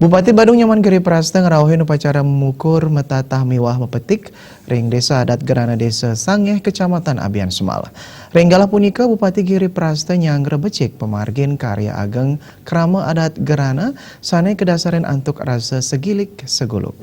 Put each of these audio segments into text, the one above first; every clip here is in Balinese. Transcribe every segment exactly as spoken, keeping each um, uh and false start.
Bupati Badung Nyoman Giri Prasta ngrauhin upacara mukur matatah miwah mapetik ring Désa Adat Gerana Désa Sangeh, Kecamatan Abiansemal. Ring galah punika Bupati Giri Prasta nyanggra becik pamargin karya ageng krama adat Gerana sané kadasarin antuk rasa segilik seguluk.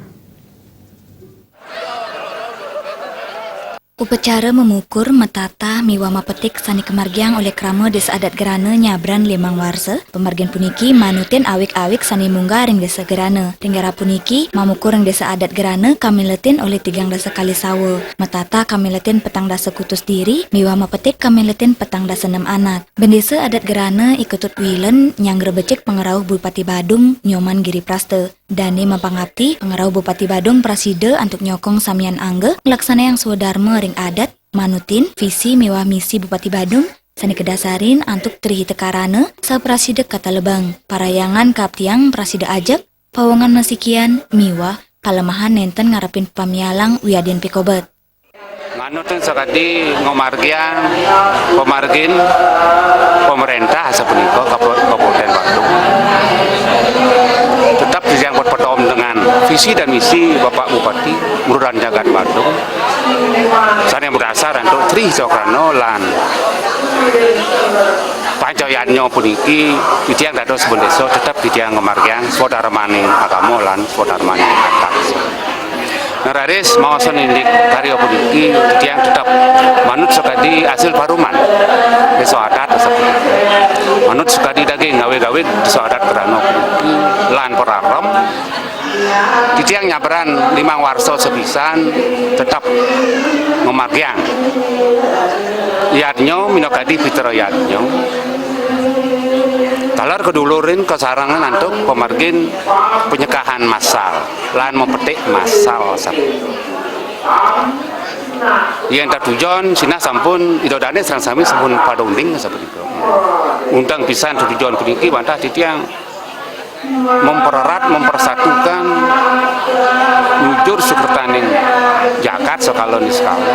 Upacara mamukur, matatah miwah mapetik sané kamargiang olih krama Désa Adat Gerana nyabran limang warsa. Pamargin puniki manutin awig-awig sané munggah ring Désa Gerana. Ring galah puniki, mamukur ring Désa Adat Gerana kamiletin olih tigang dasa kali sawa. Matatah kamiletin petang dasa kutus diri, miwah mapetik kamiletin petang dasa nem anak. Bendésa Adat Gerana I Ketut Wilen nyanggra becik pangrauh Bupati Badung Nyoman Giri Prasta. Dané mapangapti, pangrauh Bupati Badung prasida antuk nyokong samian angga nglaksanayang swadarma ring adat, manutin visi miwah misi Bupati Badung sané kadasarin antuk Tri Hita Karana, saprasida katalebang. Parhyangan kaaptiang prasida ajeg, pawongan masikian, miwah kalemahan nénten ngarepin pamialang wiadin pikobet. Manut sakadi ngamargiang pamargin pamaréntah sapunika Kapo-, Kabupatén Badung. Tetap titiang berpedoman dengan visi dan misi Bapak Bupati, Kelurahan Jagat Badung. Sané madasar antuk Tri Hita Karana lan Panca Yadnya puniki, titiang dados bendésa tetap titiang ngamargiang swadarmaning agama lan swadarmaning adat. Nah, raris maosang indik karya puniki, titiang tetap manut sakadi asil paruman désa adat sapuniki. Manut sakadi daging awig-awig désa adat Gerana puniki lan pararem, titiang nyabran limang warsa sapisan tetap ngamargiang yadnya minakadi pitra yadnya. Taler kadulurin kasarengan antuk pamargin panyekahan massal lan mapetik massal sapunika. Yén tatujon sinah sampun Ida Dané sareng sami sampun pada unding sapunika. Undang pisan tatujon puniki wantah titiang mempererat, mempersatukan, nyujur sukertaning jagat sakala niskala.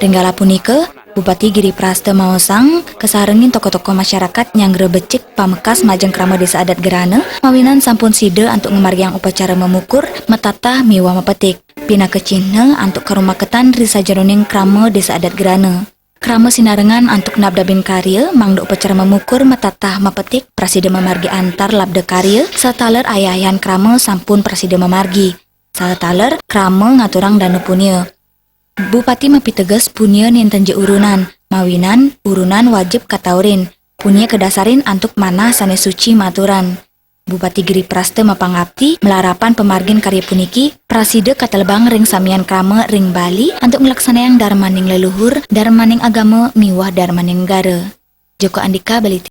Ring galah punika, Bupati Giri Prasta maosang kasarengin tokoh-tokoh masyarakat nyanggra becik pamekas majeng krama Désa Adat Gerana, mawinan sampun sida antuk ngamargiang upacara mamukur, matatah miwah mapetik, pinaka cihna antuk karumaketan ring sajeroning krama Désa Adat Gerana. Krama sinarengan antuk nabdabin karya, mangda upacara mamukur, matatah mapetik prasida mamargi antar labda karya, sataler ayah-ayahan krama sampun prasida mamargi. Sataler krama ngaturang dana punia. Bupati mapiteges punia nénten ja urunan, mawinan urunan wajib kataurin. Punia kadasarin antuk manah sané suci maturan. Bupati Giri Prasta mapangapti, malarapan pamargin karya puniki, prasida katalebang ring samian krama ring Bali antuk nglaksanayang darmaning leluhur, darmaning agama, miwah darmaning negara. Joko Andika, Bali.